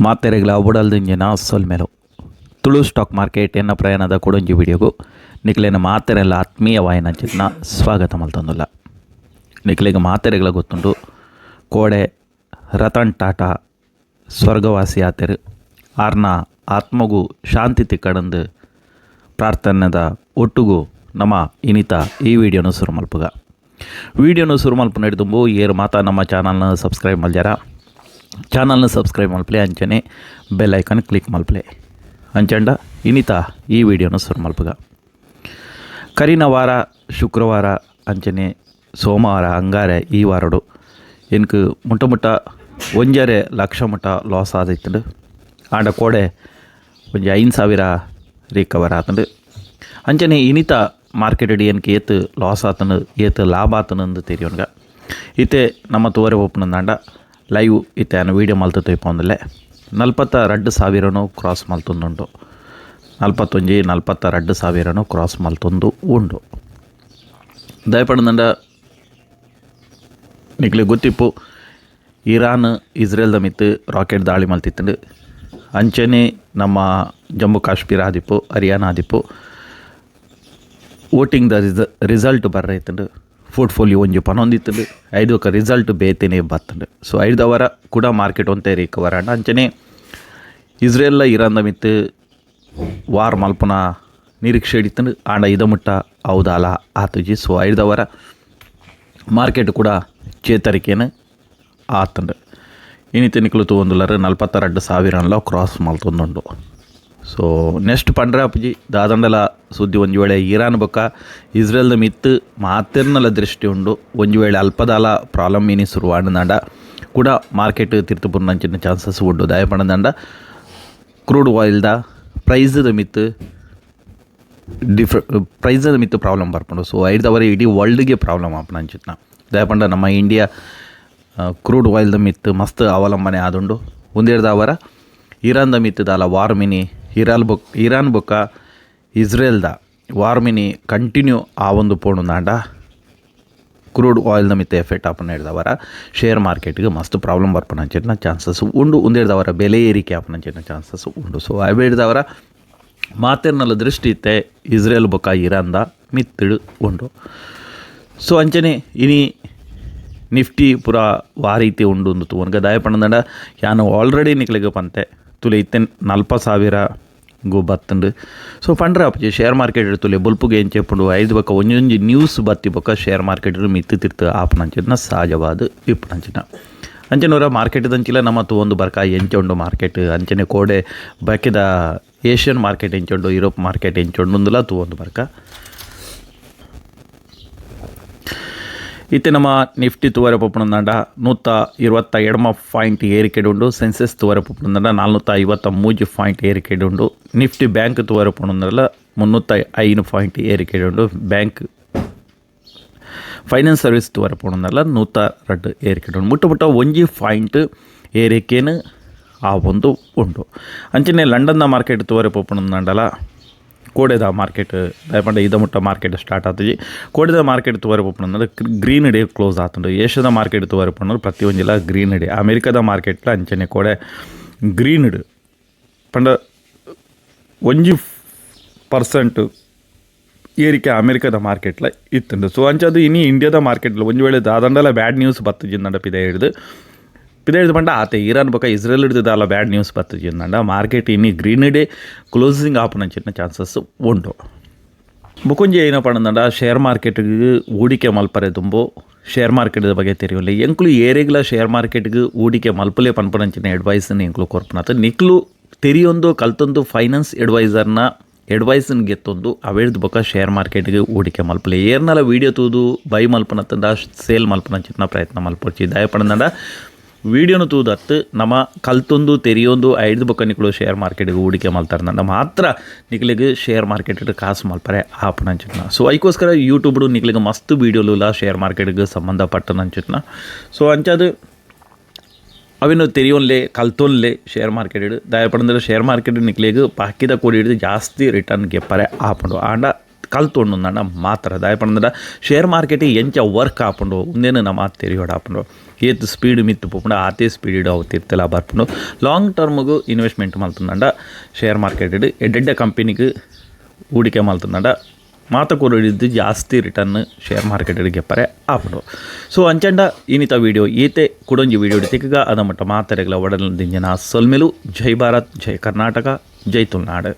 ಮಾತೆರೆಗ್ಲ ಉಡಲ್ದಿಂಜಿನ ಸೊಲ್ಮೆಲು Tulu stock market ಎನ್ನ ಪ್ರಯಾಣದ ಕೊಡೊಂಜಿ ವಿಡಿಯೋಗು ನಿಕ್ಲೆನ ಮಾತೆರೆಲ್ಲ ಆತ್ಮೀಯವಾಯಿನಂಚಿನ ಸ್ವಾಗತ ಮಲ್ತೊಂದುಲ್ಲ. ನಿಕ್ಲೆಗ್ ಮಾತೆರೆಗ್ಲ ಗೊತ್ತುಂಡು ಕೋಡೆ ರತನ್ ಟಾಟಾ ಸ್ವರ್ಗವಾಸಿ ಆತೆರ್. ಆರ್ನ ಆತ್ಮಗು ಶಾಂತಿ ತಿಕ್ಕಡಂದು ಪ್ರಾರ್ಥನೆದ ಒಟ್ಟುಗು ನಮ್ಮ ಇನಿತ ಈ ವಿಡಿಯೋನು ಶುರು ಮಲ್ಪುಗ. ವಿಡಿಯೋನು ಶುರು ಮಲ್ಪು ನಡೆದುಂಬು ಏರು ಮಾತಾ ನಮ್ಮ ಚಾನಲ್ನ ಸಬ್ಸ್ಕ್ರೈಬ್ ಮಲ್ಜಾರ ಚಾನಲ್ನ ಸಬ್ಸ್ಕ್ರೈಬ್ ಮಲ್ಪಲೆ, ಅಂಚನೆ bell icon click ಮಲ್ಪಲೆ. ಅಂಚಂಡ ಇನಿತ ಈ ವಿಡಿಯೋನು ಶುರು ಮಲ್ಪುಗ. ಕರಿನ ವಾರ ಶುಕ್ರವಾರ ಅಂಚನೆ ಸೋಮವಾರ ಅಂಗಾರೆ ಈ ವಾರಡು ಎನ್ಕ್ ಮುಟ್ಟ ಮುಟ್ಟ 1.5 ಲಕ್ಷ ಮುಟ್ಟ ಲಾಸ್ ಆದಿತ್ತುಂಡು. ಆಂಡ ಕೋಡೆ ಒಂಜಿ 5,000 ರಿಕವರ್ ಆತುಂಡು. ಅಂಚನೆ ಇನಿತ ಮಾರ್ಕೆಟ್ ಎನ್ಕ್ ಏತ್ ಲಾಸ್ ಆತನು ಏತ್ ಲಾಭ ಆತನಂದು ತೆರಿಯೋನ್ಗ. ಇತ್ತೆ ನಮ್ಮ ತೋರೆ ಒಪ್ಪುನಂದಾಂಡ ಲೈವ್ ಇತ್ತೆ ಆನ ವೀಡಿಯೋ ಮಲ್ತು ತೋಯ್ಪೊಂದುಲ್ಲೆ. 42,000 ಕ್ರಾಸ್ ಮಲ್ತೊಂದುಂಡು. 41 42,000 ಕ್ರಾಸ್ ಮಲ್ತೊಂದು ಉಂಡು. ದಯಪಡಂದಂಡ ನಿಕ್ಲೆ ಗೊತ್ತಿಪ್ಪು ಇರಾನ್ ಇಸ್ರೇಲ್ದ ಮಿತ್ತು ರಾಕೆಟ್ ದಾಳಿ ಮಲ್ತಿತ್ತುಂಡು. ಅಂಚನೆ ನಮ್ಮ ಜಮ್ಮು ಕಾಶ್ಮೀರ ಆದಿಪ್ಪು ಹರಿಯಾಣ ಆದಿಪ್ಪು ವೋಟಿಂಗ್ ದ ರಿಸಲ್ಟ್ ಬರ್ರೈತುಂಡು. ಪೋರ್ಟ್ಫೋಲಿಯೋ ಒಂಜಿ ಪನೊಂದಿತ್ತುಂಡು. ಐದು ఒక ರಿಸಲ್ಟ್ ಬೇತೆನೆ ಬತ್ತುಂಡು. ಸೊ ಐದವರ ಕೂಡ ಮಾರ್ಕೆಟ್ ಒಂತೆ ರಿಕವರ್ ಆಂಡ. ಅಂಚನೆ ಇಸ್ರೇಲ್ನ ಇರಾನ್ದ ಮಿತ್ತು ವಾರ್ ಮಲ್ಪುನ ನಿರೀಕ್ಷೆ ಇತ್ತುಂಡು. ಆಂಡ ಇದ ಮುಟ್ಟ ಹೌದಾಲ ಆತುಜಿ. ಸೊ ಐದವರ ಮಾರ್ಕೆಟ್ ಕೂಡ ಚೇತರಿಕೆನ ಆತುಂಡು. ಇನಿತ ನಿಕ್ಲು ತೂವೊಂದುಲ್ಲರ್ 42,000 ಕ್ರಾಸ್ ಮಲ್ತೊಂದುಂಡು. ಸೊ ನೆಕ್ಸ್ಟ್ ಪಂಡ್ರೆ ಅಪ್ಪುಜಿ ದಾದಂಡಲ ಸುದ್ದಿ ಒಂಜಿ ವೇಳೆ ಇರಾನ್ ಬೊಕ್ಕ ಇಸ್ರೇಲ್ದ ಮಿತ್ತು ಮಾತೆರ್ನಲ ದೃಷ್ಟಿ ಉಂಡು. ಒಂಜಿ ವೇಳೆ ಅಲ್ಪದಾಲ ಪ್ರಾಬ್ಲಮ್ ಇನಿ ಶುರುವಾಂಡ ಕೂಡ ಮಾರ್ಕೆಟ್ ತಿರ್ತು ಪುರ್ನಂಚಿನ ಚಾನ್ಸಸ್ ಉಂಡು. ದಾಯ ಪಂಡಂದಾಂಡ ಕ್ರೂಡ್ ಆಯಿಲ್ದ ಪ್ರೈಸ್ದ ಮಿತ್ತು ಪ್ರೈಸ್ದ ಮಿತ್ತು ಪ್ರಾಬ್ಲಮ್ ಬರ್ಪುಂಡು. ಸೊ ಐದವರೆ ಇಡೀ ವರ್ಲ್ಡ್ಗೆ ಪ್ರಾಬ್ಲಮ್ ಆಪುನ ಅಂಚಿತ್ನ. ದಾಯಪಂಡ ನಮ್ಮ ಇಂಡಿಯಾ ಕ್ರೂಡ್ ಆಯಿಲ್ದ ಮಿತ್ತು ಮಸ್ತ್ ಅವಲಂಬನೆ ಆದುಂಡು. ಒಂದೇರ್ದವರ ಇರಾನ್ದ ಮಿತ್ತದಾಲ war mini Iran ಬೊಕ್ಕ ಇಸ್ರೇಲ್ದ war mini continue ಆ ಒಂದು ಪೋಣುಂದಾಂಡ ಕ್ರೂಡ್ ಆಯಿಲ್ದ ಮಿತ್ತ ಎಫೆಕ್ಟ್ ಆಪುನ ಹಿಡ್ದವರ ಶೇರ್ ಮಾರ್ಕೆಟ್ಗೆ ಮಸ್ತ್ ಪ್ರಾಬ್ಲಮ್ ಬರ್ಪುನಂಚಿನ ಚಾನ್ಸಸ್ ಉಂಡು. ಒಂದೇರ್ದವರ ಬೆಲೆ ಏರಿಕೆ ಆಪುನಂಚಿನ ಚಾನ್ಸಸ್ ಉಂಡು. ಸೊ ಅವೇಡ್ದವರ ಮಾತೆರ್ನಲ ದೃಷ್ಟಿ ಇತ್ತೆ ಇಸ್ರೇಲ್ ಬೊಕ್ಕ ಇರಾನ್ದ ಮಿತ್ತಡು ಉಂಡು. ಸೊ ಅಂಚನೆ ಇನಿ ನಿಫ್ಟಿ ಪೂರ ವಾರೀತಿ ಉಂಡು ಒಂದು ತೂವನ್ಗ. ದಾಯ ಪಂಡಂಡ ಯಾನು ಆಲ್ರೆಡಿ ನಿಕ್ಲೆಗ್ ಪಂತೆ ತುಲೆ ಇತ್ತೆ 40,000 ಗು ಬತ್ತುಂಡು. ಸೊ ಪಂಡ್ರೆ ಅಪ್ಪಜಿ ಶೇರ್ ಮಾರ್ಕೆಟ್ ತುಲೆ ಬೊಲ್ಪುಗೆ ಎಂಚೆಪ್ಪುಂಡು ಐದು ಬೊಕ್ಕ ಒಂಜೊಂಜಿ ನ್ಯೂಸ್ ಬತ್ತಿ ಬೊಕ್ಕ ಶೇರ್ ಮಾರ್ಕೆಟ್ ಮಿತ್ತು ತಿರ್ತು ಆಪುನಂಚಿನ ಸಹಜವಾದ ಇಪ್ಪುನಂಚಿನ. ಅಂಚನೆ ಮಾರ್ಕೆಟ್ ದಂಚಿಲ ನಮ್ಮ ತೂವೊಂದು ಬರ್ಕ ಎಂಚ ಉಂಡು ಮಾರ್ಕೆಟ್. ಅಂಚನೆ ಕೋಡೆ ಬಾಕಿದ ಏಷ್ಯನ್ ಮಾರ್ಕೆಟ್ ಎಂಚ ಉಂಡು ಯುರೋಪ್ ಮಾರ್ಕೆಟ್ ಎಂಚ ಉಂಡು ತೂವೊಂದು ಬರ್ಕ. ಇತ್ತೆ ನಮ್ಮ ನಿಫ್ಟಿ ತೂವರೆ ಪೋಪುನಂದಾಂಡ 122 ಪಾಯಿಂಟ್ ಏರಿಕೆ ಉಂಡು. ಸೆನ್ಸೆಸ್ ತೂವರೆ ಪೋಪುನಂದಾಂಡ 453 ಪಾಯಿಂಟ್ ಏರಿಕೆ ಉಂಡು. ನಿಫ್ಟಿ ಬ್ಯಾಂಕ್ ತೂವರೆ ಪೋಪುನಂದಾಂಡ 305 ಪಾಯಿಂಟ್ ಏರಿಕೆ ಉಂಡು. Bank finance service ತೂವರೆ ಪೋಪುನಂದಾಂಡ 102 ಏರಿಕೆ ಉಂಡು. ಮುಟ್ಟ ಮುಟ್ಟ ಒಂಜಿ ಪಾಯಿಂಟ್ ಏರಿಕೆನು ಆ ಒಂದು ಉಂಡು. ಅಂಚನೆ ಲಂಡನ್ನ ಮಾರ್ಕೆಟ್ ತೂವರೆ ಪೋಪುನಂದಾಂಡಲ ಕೋಡೆದ ಮಾರ್ಕೆಟ್ ದಾಯಪಂಡ ಇದ ಮುಟ್ಟ ಮಾರ್ಕೆಟ್ ಸ್ಟಾರ್ಟ್ ಆತುಜಿ. ಕೋಡೆದ ಮಾರ್ಕೆಟ್ ತೂವರೆ ಪೋಪುನಂದ್ರೆ green day close ಆತುಂಡು. ಏಷ್ಯಾದ ಮಾರ್ಕೆಟ್ ತೂವರೆ ಪೋಪುನಂದ್ರೆ ಪ್ರತಿಯೊಂಜಿಲ ಗ್ರೀನ್ ಡೇ. ಅಮೆರಿಕದ ಮಾರ್ಕೆಟ್ಲ ಅಂಚನೆ ಕೋಡೆ ಗ್ರೀನ್ ಡ್ ಪಂಡ 1% ಏರಿಕೆ ಅಮೆರಿಕದ ಮಾರ್ಕೆಟ್ಲ ಇತ್ತುಂಡು. ಸೊ ಅಂಚದು ಇನಿ ಇಂಡಿಯಾದ ಮಾರ್ಕೆಟ್ಲ ಒಂಜಿ ವೇಳೆ ದಾದಂಡಲ ಬ್ಯಾಡ್ ನ್ಯೂಸ್ ಬತ್ತುಜಿಂದಂಡ ಪಿದ ಹಿಡ್ದು ಪಿದ ಹಿಡ್ದು ಪಂಡ ಆತೆ ಇರಾನ್ ಬೊಕ್ಕ ಇಸ್ರೇಲ್ ಹಿಡ್ದು ಬ್ಯಾಡ್ ನ್ಯೂಸ್ ಬತ್ತುಜಿಂದಂಡ ಮಾರ್ಕೆಟ್ ಇನಿ green day closing ಆಪುನಂಚಿನ chances ಉಂಡು. ಬೊಕೊಂಜಿ ಏನ ಪಂಡಂಡ ಶೇರ್ ಮಾರ್ಕೆಟ್ಗೆ ಹೂಡಿಕೆ ಮಲ್ಪರೆ ದುಂಬು ಶೇರ್ ಮಾರ್ಕೆಟ್ದ ಬಗ್ಗೆ ತೆರಿಯೊಲ್ಲ. ಎಂಕ್ಲು ಏರೆಗ್ಲ ಶೇರ್ ಮಾರ್ಕೆಟ್ಗೆ ಹೂಡಿಕೆ ಮಲ್ಪಲೆ ಪನ್ಪುನಂಚಿನ ಅಡ್ವೈಸ್ನ ಎಂಕ್ಲು ಕೊರ್ಪುನತ. ನಿಕ್ಲು ತೆರಿಯೊಂದು ಕಲ್ತೊಂದು ಫೈನಾನ್ಸ್ ಅಡ್ವೈಸರ್ನ ಅಡ್ವೈಸ್ನ ಗೆತ್ತೊಂದು ಅವೇಳ್ದು ಬೊಕ್ಕ ಶೇರ್ ಮಾರ್ಕೆಟ್ಗೆ ಹೂಡಿಕೆ ಮಲ್ಪಲೆ. ಏರ್ನಲ ವೀಡಿಯೋ ತೂದು ಬೈ ಮಲ್ಪನತ್ತಂಡ ಸೇಲ್ ಮಲ್ಪನಂಚಿನ ಪ್ರಯತ್ನ ಮಲ್ಪೊಡ್ಚಿ. ದಾಯ ಪಂಡಂಡ ವೀಡಿಯೋನು ತೂದತ್ತು ನಮ್ಮ ಕಲ್ತೊಂದು ತೆರಿಯೊಂದು ಐದು ಬೊಕ್ಕ ನಿಕ್ಲು ಶೇರ್ ಮಾರ್ಕೆಟ್ಗೆ ಹೂಡಿಕೆ ಮಲ್ತಾರ ಮಾತ್ರ ನಿಕ್ಲೆಗ್ ಶೇರ್ ಮಾರ್ಕೆಟ್ ಕಾಸು ಮಲ್ಪರೆ ಆಪುನಂಚಿನ. ಸೊ ಐಕೋಸ್ಕರ ಯೂಟ್ಯೂಬ್ ನಿಕ್ಲೆಗ್ ಮಸ್ತ್ ವೀಡಿಯೋಲುಲ ಶೇರ್ ಮಾರ್ಕೆಟ್ಗೆ ಸಂಬಂಧಪಟ್ಟನಂಚಿನ. ಸೊ ಅಂಚಾದ್ ಅವಿನು ತೆರಿಯೊನ್ಲೆ ಕಲ್ತೊನ್ಲೆ ಶೇರ್ ಮಾರ್ಕೆಟ್ ದಯಪಡಂದ್ರೆ ಶೇರ್ ಮಾರ್ಕೆಟ್ ನಿಕ್ಲೆಗ್ ಬಾಕಿದ ಕೋಡಿ ಹಿಡಿದು ಜಾಸ್ತಿ ರಿಟರ್ನ್ ಗೆಪ್ಪರೆ ಆಪುಂಡು. ಆಂಡ ಕಲ್ತೊಂಡು ಮಾತ್ರ. ದಾಯೆ ಪಂಡ ಶೇರ್ ಮಾರ್ಕೆಟ್ ಎಂಚ ವರ್ಕ್ ಆಪುಂಡು ಉಂದೆನ್ ನಮ ತೆರಿಯೊಡಾಪುಂಡು. ಏತ್ ಸ್ಪೀಡ್ ಮಿತ್ತ್ ಪೋಪುಂಡು ಆತೇ ಸ್ಪೀಡ್ ಅವು ತಿರ್ತಲ ಬರ್ಪುಂಡು. ಲಾಂಗ್ ಟರ್ಮ್ಗ್ ಇನ್ವೆಸ್ಟ್ಮೆಂಟ್ ಮಲ್ತುಂಡ ಶೇರ್ ಮಾರ್ಕೆಟ್ ಎಡ್ಡೆಡ್ಡೆ ಕಂಪನಿಗ್ ಹೂಡಿಕೆ ಮಲ್ತುಂಡ ಮಾತ ಕೊರಡಿದ್ದು ಜಾಸ್ತಿ ರಿಟರ್ನ್ ಶೇರ್ ಮಾರ್ಕೆಟ್ ಗೆಪ್ಪರೆ ಆಪುಂಡು. ಸೊ ಅಂಚಂಡ ಇನಿತ ವಿಡಿಯೋ ಈತೆ. ಕುಡೊಂಜಿ ವಿಡಿಯೋ ತಿಕ್ಕಗ ಅದ ಮಟ್ಟ ಮಾತೆರೆಗ್ಲ ಒಡಲ್ ದಿಂಜಿನ ಸೊಲ್ಮೆಲು. ಜೈ ಭಾರತ್, ಜೈ ಕರ್ನಾಟಕ, ಜೈ ತುಳುನಾಡು.